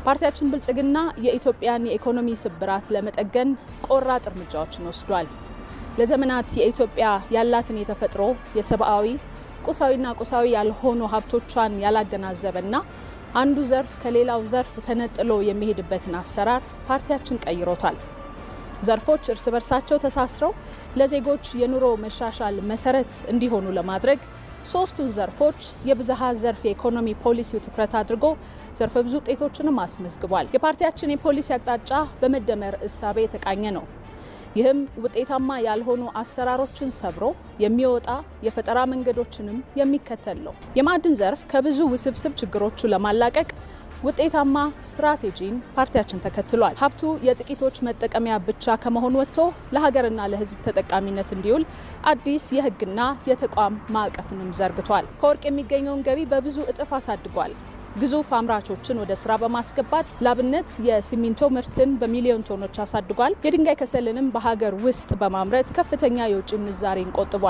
ፓርቲያችን ብልጽግና የኢትዮጵያን የኢኮኖሚ ስብራት ለመጠገን ቆራጥ እርምጃዎችን ወስዷል። ለዘመናት የኢትዮጵያ ያላትን የተፈጥሮ፣ የሰብአዊ፣ ቁሳዊና ቁሳዊ ያልሆኑ ሀብቶቿን ያላገናዘበና አንዱ ዘርፍ ከሌላው ዘርፍ ተነጥሎ የሚሄድበትን አሰራር ፓርቲያችን ቀይሮታል። ዘርፎች እርስ በርሳቸው ተሳስረው ለዜጎች የኑሮ መሻሻል መሰረት እንዲሆኑ ለማድረግ ሶስቱን ዘርፎች የብዝሃ ዘርፍ የኢኮኖሚ ፖሊሲው ትኩረት አድርጎ ዘርፈ ብዙ ውጤቶችንም አስመዝግቧል። የፓርቲያችን የፖሊሲ አቅጣጫ በመደመር እሳቤ የተቃኘ ነው። ይህም ውጤታማ ያልሆኑ አሰራሮችን ሰብሮ የሚወጣ፣ የፈጠራ መንገዶችንም የሚከተል ነው። የማዕድን ዘርፍ ከብዙ ውስብስብ ችግሮቹ ለማላቀቅ ውጤታማ ስትራቴጂን ፓርቲያችን ተከትሏል። ሀብቱ የጥቂቶች መጠቀሚያ ብቻ ከመሆን ወጥቶ ለሀገርና ለሕዝብ ተጠቃሚነት እንዲውል አዲስ የሕግና የተቋም ማዕቀፍንም ዘርግቷል። ከወርቅ የሚገኘውን ገቢ በብዙ እጥፍ አሳድጓል። ግዙፍ አምራቾችን ወደ ስራ በማስገባት ላብነት የሲሚንቶ ምርትን በሚሊዮን ቶኖች አሳድጓል። የድንጋይ ከሰልንም በሀገር ውስጥ በማምረት ከፍተኛ የውጭ ምንዛሬን ቆጥቧል።